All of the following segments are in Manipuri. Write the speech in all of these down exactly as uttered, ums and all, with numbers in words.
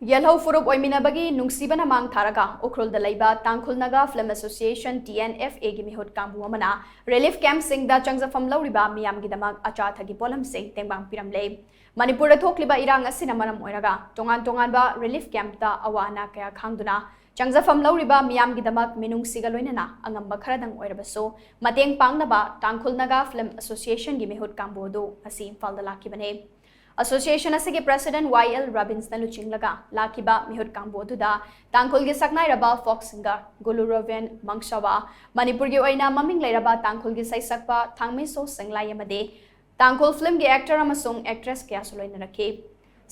ꯌꯦꯜꯍꯧ ꯐꯨꯔꯨꯞ ꯑꯣꯏꯃꯤꯟꯅꯕꯒꯤ ꯅꯨꯡꯁꯤꯕꯅ ꯃꯥꯡ ꯊꯥꯔꯒ ꯎꯈ꯭ꯔꯨꯜꯗ ꯂꯩꯕ Tangkhul Naga film association, T N F ꯑꯦꯒꯤ ꯃꯤꯍꯨꯠ ꯀꯥꯡꯕꯨ ꯑꯃꯅ ꯔꯤꯂꯤꯐ ꯀꯦꯝꯞꯁꯤꯡꯗ ꯆꯪꯖꯐꯝ ꯂꯧꯔꯤꯕ ꯃꯤꯌꯥꯝꯒꯤꯗꯃꯛ ꯑꯆꯥ ꯑꯊꯛꯀꯤ ꯄꯣꯠꯂꯝꯁꯤꯡ ꯇꯦꯡꯕꯥꯡ ꯄꯤꯔꯝꯂꯦ꯫ ꯃꯅꯤꯄꯨꯔꯗ ꯊꯣꯛꯂꯤꯕ ꯏꯔꯥꯡ ꯑꯁꯤꯅ ꯃꯔꯝ ꯑꯣꯏꯔꯒ ꯇꯣꯉꯥꯟ ꯇꯣꯉꯥꯟꯕ ꯔꯤꯂꯤꯐ ꯀꯦꯝꯞꯇ ꯑꯋꯥ ꯑꯅꯥ ꯀꯌꯥ ꯈꯥꯡꯗꯨꯅ ꯆꯪꯖꯐꯝ ꯂꯧꯔꯤꯕ ꯃꯤꯌꯥꯝꯒꯤꯗꯃꯛ ꯃꯤꯅꯨꯡꯁꯤꯒ ꯂꯣꯏꯅꯅ ꯑꯉꯝꯕ ꯈꯔꯗꯪ ꯑꯣꯏꯔꯕꯁꯨ ꯃꯇꯦꯡ ꯄꯥꯡꯅꯕ ꯇꯥꯡꯈꯨꯜ ꯅꯥꯒꯥ ꯐꯤꯂꯝ ꯑꯦꯁꯣꯁꯤꯌꯦꯁꯟꯒꯤ ꯃꯤꯍꯨꯠ ꯀꯥꯡꯕꯨ ꯑꯗꯨ ꯉꯁꯤ ꯏꯝꯐꯥꯜꯗ ꯂꯥꯛꯈꯤꯕꯅꯤ꯫ ꯑꯦꯁꯣꯁꯤꯌꯦꯁꯟ ꯑꯁꯤꯒꯤ ꯄ꯭ꯔꯦꯁꯤꯗꯦꯟꯠ ꯋꯥꯏ ꯑꯦꯜ ꯔꯥꯕꯤꯟꯁꯅ ꯂꯨꯆꯤꯡꯂꯒ ꯂꯥꯛꯈꯤꯕ ꯃꯤꯍꯨꯠ ꯀꯥꯡꯕꯨ ꯑꯗꯨꯗ ꯇꯥꯡꯈꯨꯜꯒꯤ ꯁꯛꯅꯥꯏꯔꯕ ꯐꯣꯛ ꯁꯤꯡꯒꯔ ꯒꯨꯂꯨ ꯔꯣꯕꯦꯟ ꯃꯪꯁꯥꯋꯥ, ꯃꯅꯤꯄꯨꯔꯒꯤ ꯑꯣꯏꯅ ꯃꯃꯤꯡ ꯂꯩꯔꯕ ꯇꯥꯡꯈꯨꯜꯒꯤ ꯁꯩꯁꯛꯄ ꯊꯥꯡꯃꯩꯁꯣ ꯁꯦꯡꯂꯥꯏ ꯑꯃꯗꯤ ꯇꯥꯡꯈꯨꯜ ꯐꯤꯂꯝꯒꯤ ꯑꯦꯛꯇꯔ ꯑꯃꯁꯨꯡ ꯑꯦꯛꯇ꯭ꯔꯦꯁ ꯀꯌꯥꯁꯨ ꯂꯣꯏꯅꯔꯛꯈꯤ꯫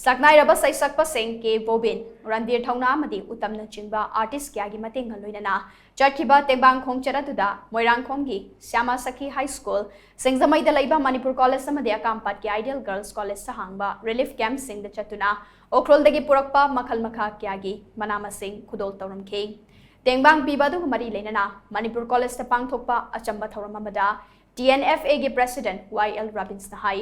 ꯁꯛꯅꯥꯏꯔꯕ ꯁꯩꯁꯛꯄꯁꯤꯡ ꯀꯦ ꯕꯣꯕꯤꯟ, ꯔꯟꯙꯤꯔ ꯊꯧꯅꯥ ꯑꯃꯗꯤ ꯎꯇꯝꯅꯆꯤꯡꯕ ꯑꯥꯔꯇꯤꯁ ꯀꯌꯥꯒꯤ ꯃꯇꯦꯡꯒ ꯂꯣꯏꯅꯅ ꯆꯠꯈꯤꯕ ꯇꯦꯡꯕꯥꯡ ꯈꯣꯡꯆꯠ ꯑꯗꯨꯗ ꯃꯣꯏꯔꯥꯡꯈꯣꯡꯒꯤ ꯁ꯭ꯌꯥꯃꯥ ꯁꯈꯤ ꯍꯥꯏ ꯁ꯭ꯀꯨꯜ, ꯁꯤꯡꯖꯃꯩꯗ ꯂꯩꯕ ꯃꯅꯤꯄꯨꯔ ꯀꯣꯂꯦꯖ ꯑꯃꯗꯤ ꯑꯀꯥꯝꯄꯥꯠꯀꯤ ꯑꯥꯏꯗꯤꯌꯦꯜ ꯒꯔꯜꯁ ꯀꯣꯂꯦꯖꯇ ꯍꯥꯡꯕ ꯔꯤꯂꯤꯐ ꯀꯦꯝꯞꯁꯤꯡꯗ ꯆꯠꯇꯨꯅ ꯎꯈ꯭ꯔꯨꯜꯗꯒꯤ ꯄꯨꯔꯛꯄ ꯃꯈꯜ ꯃꯈꯥ ꯀꯌꯥꯒꯤ ꯃꯅꯥ ꯃꯁꯤꯡ ꯈꯨꯗꯣꯜ ꯇꯧꯔꯝꯈꯤ꯫ ꯇꯦꯡꯕꯥꯡ ꯄꯤꯕ ꯑꯗꯨꯒ ꯃꯔꯤ ꯂꯩꯅꯅ ꯃꯅꯤꯄꯨꯔ ꯀꯣꯂꯦꯖꯇ ꯄꯥꯡꯊꯣꯛꯄ ꯑꯆꯝꯕ ꯊꯧꯔꯝ ꯑꯃꯗ ꯇꯤ ꯑꯦꯟ ꯑꯦꯐ ꯑꯦꯒꯤ ꯄ꯭ꯔꯦꯁꯤꯗꯦꯟꯠ ꯋꯥꯏ ꯑꯦꯜ ꯔꯥꯕꯤꯟꯁꯅ ꯍꯥꯏ,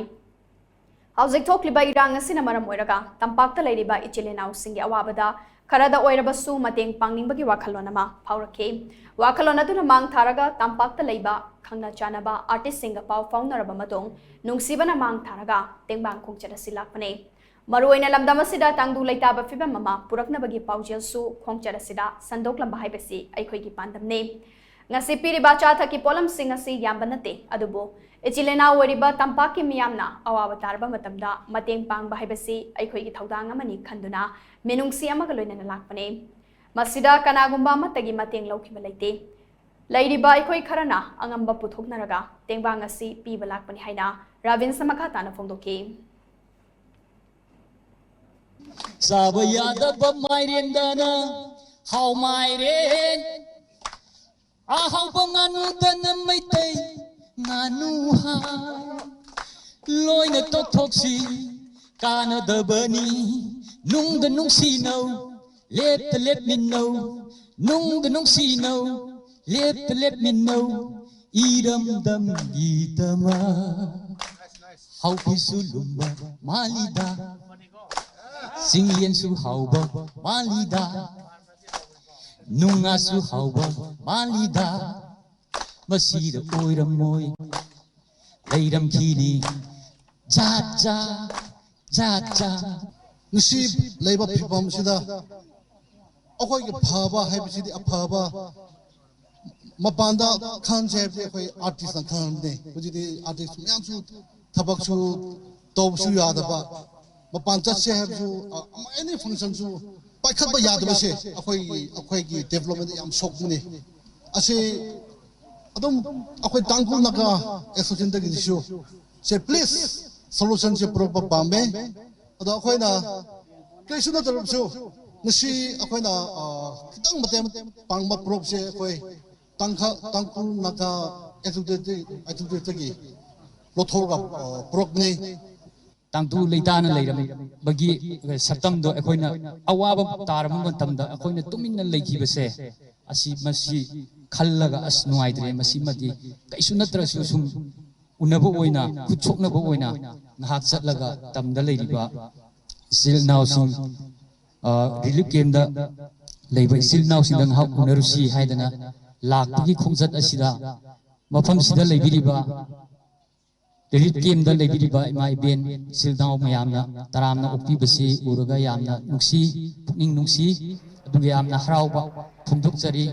ꯍꯧꯖꯤꯛ ꯊꯣꯛꯂꯤꯕ ꯏꯔꯥꯡ ꯑꯁꯤꯅ ꯃꯔꯝ ꯑꯣꯏꯔꯒ ꯇꯝꯄꯥꯛꯇ ꯂꯩꯔꯤꯕ ꯏꯆꯤꯜ ꯏꯅꯥꯎꯁꯤꯡꯒꯤ ꯑꯋꯥꯕꯗ ꯈꯔꯗ ꯑꯣꯏꯔꯕꯁꯨ ꯃꯇꯦꯡ ꯄꯥꯡꯅꯤꯡꯕꯒꯤ ꯋꯥꯈꯜꯂꯣꯟ ꯑꯃ ꯐꯥꯎꯔꯛꯈꯤ꯫ ꯋꯥꯈꯜꯂꯣꯟ ꯑꯗꯨꯅ ꯃꯥꯡ ꯊꯥꯔꯒ ꯇꯝꯄꯥꯛꯇ ꯂꯩꯕ ꯈꯪꯅ ꯆꯥꯟꯅꯕ ꯑꯥꯔꯇꯤꯁꯁꯤꯡꯒ ꯄꯥꯎ ꯐꯥꯎꯅꯔꯕ ꯃꯇꯨꯡ ꯅꯨꯡꯁꯤꯕꯅ ꯃꯥꯡ ꯊꯥꯔꯒ ꯇꯦꯡꯕꯥꯡ ꯈꯣꯡꯆꯠ ꯑꯁꯤ ꯂꯥꯛꯄꯅꯤ꯫ ꯃꯔꯨꯑꯣꯏꯅ ꯂꯝꯗꯝ ꯑꯁꯤꯗ ꯇꯪꯗꯨ ꯂꯩꯇꯥꯕ ꯐꯤꯕꯝ ꯑꯃ ꯄꯨꯔꯛꯅꯕꯒꯤ ꯄꯥꯎꯖꯦꯜꯁꯨ ꯈꯣꯡꯆꯠ ꯑꯁꯤꯗ ꯁꯟꯗꯣꯛꯂꯝꯕ ꯍꯥꯏꯕꯁꯤ ꯑꯩꯈꯣꯏꯒꯤ ꯄꯥꯟꯗꯝꯅꯤ꯫ ꯉꯁꯤ ꯄꯤꯔꯤꯕ ꯑꯆꯥ ꯑꯊꯛꯀꯤ ꯄꯣꯠꯂꯝꯁꯤꯡ ꯑꯁꯤ ꯌꯥꯝꯕ ꯅꯠꯇꯦ, ꯑꯗꯨꯕꯨ ꯏꯆꯤꯜ ꯏꯅꯥꯎ ꯑꯣꯏꯔꯤꯕ ꯇꯝꯄꯥꯛꯀꯤ ꯃꯤꯌꯥꯝꯅ ꯑꯋꯥꯕ ꯇꯥꯔꯕ ꯃꯇꯝꯗ ꯃꯇꯦꯡ ꯄꯥꯡꯕ ꯍꯥꯏꯕꯁꯤ ꯑꯩꯈꯣꯏꯒꯤ ꯊꯧꯗꯥꯡ ꯑꯃꯅꯤ ꯈꯟꯗꯨꯅ ꯃꯤꯅꯨꯡꯁꯤ ꯑꯃꯒ ꯂꯣꯏꯅꯅ ꯂꯥꯛꯄꯅꯤ꯫ ꯃꯁꯤꯗ ꯀꯅꯥꯒꯨꯝꯕ ꯑꯃꯠꯇꯒꯤ ꯃꯇꯦꯡ ꯂꯧꯈꯤꯕ ꯂꯩꯇꯦ꯫ ꯂꯩꯔꯤꯕ ꯑꯩꯈꯣꯏ ꯈꯔꯅ ꯑꯉꯝꯕ ꯄꯨꯊꯣꯛꯅꯔꯒ ꯇꯦꯡꯕꯥꯡ ꯑꯁꯤ ꯄꯤꯕ ꯂꯥꯛꯄꯅꯤ ꯍꯥꯏꯅ ꯔꯥꯕꯤꯟꯁꯅ ꯃꯈꯥ ꯇꯥꯅ ꯐꯣꯡꯗꯣꯛꯈꯤ꯫ ꯆꯥꯕ ꯌꯥꯗꯕ ꯃꯥꯏꯔꯦꯟꯗꯅ ꯍꯥꯎ ꯃꯥꯏꯔꯦꯟ, ꯑꯍꯥꯎꯕ ꯉꯥꯅꯨꯗꯅ ꯃꯩꯇꯩ ꯉꯥꯅꯨ ꯍꯥꯏ꯫ ꯂꯣꯏꯅ ꯇꯣꯛꯊꯣꯛꯁꯤ, ꯀꯥꯟꯅꯗꯕꯅꯤ꯫ ꯅꯨꯡꯗ ꯅꯨꯡꯁꯤꯅꯧ, ꯂꯦꯞꯇ ꯂꯦꯞꯃꯤꯟꯅꯧ꯫ ꯅꯨꯡꯗ ꯅꯨꯡꯁꯤꯅꯧ, ꯂꯦꯞꯇ ꯂꯦꯞꯃꯤꯟꯅꯧ꯫ ꯏꯔꯝꯗꯝꯒꯤꯗꯃꯛ ꯍꯥꯎꯈꯤꯁꯨ ꯂꯨꯝꯕ ꯃꯥꯜꯂꯤꯗ꯫ ꯆꯤꯡꯌꯦꯟꯁꯨ ꯍꯥꯎꯕ ꯃꯥꯜꯂꯤꯗ, ꯅꯨꯡꯉꯥꯁꯨ ꯍꯥꯎꯕ ꯃꯥꯜꯂꯤꯗ, ꯃꯁꯤꯗ ꯑꯣꯏꯔꯝꯃꯣꯏ꯫ ꯂꯩꯔꯝꯈꯤꯅꯤ ꯖꯥꯠ ꯖꯥꯠ, ꯖꯥꯠ ꯖꯥꯠ꯫ ꯉꯁꯤ ꯂꯩꯕ ꯐꯤꯕꯝꯁꯤꯗ ꯑꯩꯈꯣꯏꯒꯤ ꯐꯕ ꯍꯥꯏꯕꯁꯤꯗꯤ, ꯑꯐꯕ ꯃꯄꯥꯟꯗ ꯈꯟꯁꯦ ꯍꯥꯏꯕꯁꯦ ꯑꯩꯈꯣꯏ ꯑꯥꯔꯇꯤꯁꯅ ꯈꯟꯕꯅꯦ꯫ ꯍꯧꯖꯤꯛꯇꯤ ꯑꯥꯔꯇꯤꯁ ꯃꯌꯥꯝꯁꯨ ꯊꯕꯛꯁꯨ ꯇꯧꯕꯁꯨ ꯌꯥꯗꯕ, ꯃꯄꯥꯟ ꯆꯠꯁꯦ ꯍꯥꯏꯕꯁꯨ, ꯑ, ꯑꯦꯅꯤ ꯐꯪꯁꯟꯁꯨ ꯄꯥꯏꯈꯠꯄ ꯌꯥꯗꯕꯁꯦ ꯑꯩꯈꯣꯏꯒꯤ, ꯑꯩꯈꯣꯏꯒꯤ ꯗꯦꯕꯂꯞꯃꯦꯟꯗ ꯌꯥꯝ ꯁꯣꯛꯄꯅꯦ꯫ ꯑꯁꯤ ꯑꯗꯨꯝ ꯑꯩꯈꯣꯏ ꯇꯥꯡꯈꯨꯜ ꯅꯥꯒꯥ ꯑꯦꯁꯣꯁꯤꯌꯦꯁꯟꯗꯒꯤꯁꯨ ꯁꯦ, ꯄ꯭ꯂꯤꯖ, ꯁꯣꯂꯨꯁꯟꯁꯦ ꯄꯨꯔꯛꯄ ꯄꯥꯝꯃꯦ꯫ ꯑꯗꯣ ꯑꯩꯈꯣꯏꯅ ꯀꯔꯤꯁꯨ ꯅꯠꯇ꯭ꯔꯕꯁꯨ ꯉꯁꯤ ꯑꯩꯈꯣꯏꯅ, ꯑ, ꯈꯤꯇꯪ ꯃꯇꯦꯡ ꯄꯥꯡꯕ ꯄꯨꯔꯛꯁꯦ꯫ ꯑꯩꯈꯣꯏ ꯇꯥꯡꯈ-, ꯇꯥꯡꯈꯨꯜ ꯅꯥꯒꯥ ꯑꯦꯁꯣꯁꯤꯌꯦꯁꯟ, ꯑꯦꯁꯣꯁꯤꯌꯦꯁꯟꯗꯒꯤ ꯂꯧꯊꯣꯛꯑꯒ, ꯑ, ꯄꯨꯔꯛꯄꯅꯦ꯫ ꯇꯥꯡꯇꯨ ꯂꯩꯇꯥꯅ ꯂꯩꯔꯝꯕꯒꯤ ꯁꯛꯇꯝꯗꯣ ꯑꯩꯈꯣꯏꯅ ꯑꯋꯥꯕ ꯇꯥꯔꯕ ꯃꯇꯝꯗ ꯑꯩꯈꯣꯏꯅ ꯇꯨꯃꯤꯟꯅ ꯂꯩꯈꯤꯕꯁꯦ, ꯑꯁꯤ, ꯃꯁꯤ ꯈꯜꯂꯒ ꯑꯁ ꯅꯨꯡꯉꯥꯏꯇ꯭ꯔꯦ꯫ ꯃꯁꯤꯃꯗꯤ ꯀꯩꯁꯨ ꯅꯠꯇ꯭ꯔꯁꯨ ꯁꯨꯝ ꯎꯅꯕ ꯑꯣꯏꯅ, ꯈꯨꯠ ꯁꯣꯛꯅꯕ ꯑꯣꯏꯅ ꯉꯥꯏꯍꯥꯛ ꯆꯠꯂꯒ ꯇꯝꯗ ꯂꯩꯔꯤꯕ ꯏꯆꯤꯜ ꯏꯅꯥꯎꯁꯤꯡ, ꯑ, ꯔꯤꯂꯤꯐ ꯀꯦꯝꯗ ꯂꯩꯕ ꯏꯆꯤꯜ ꯏꯅꯥꯎꯁꯤꯡꯗ ꯉꯥꯏꯍꯥꯛ ꯎꯅꯔꯨꯁꯤ ꯍꯥꯏꯗꯅ ꯂꯥꯛꯄꯒꯤ ꯈꯣꯡꯆꯠ ꯑꯁꯤꯗ ꯃꯐꯝꯁꯤꯗ ꯂꯩꯕꯤꯔꯤꯕ ꯔꯤꯂꯤꯐ ꯀꯦꯝꯗ ꯂꯩꯕꯤꯔꯤꯕ ꯏꯃꯥ ꯏꯕꯦꯟ ꯏꯆꯤꯜ ꯏꯅꯥꯎ ꯃꯌꯥꯝꯅ ꯇꯔꯥꯝꯅ ꯑꯣꯛꯄꯤꯕꯁꯤ ꯎꯔꯒ ꯌꯥꯝꯅ ꯅꯨꯡꯁꯤ, ꯄꯨꯛꯅꯤꯡ ꯅꯨꯡꯁꯤ, ꯑꯗꯨꯒ ꯌꯥꯝꯅ ꯍꯔꯥꯎꯕ ꯐꯣꯡꯗꯣꯛꯆꯔꯤ꯫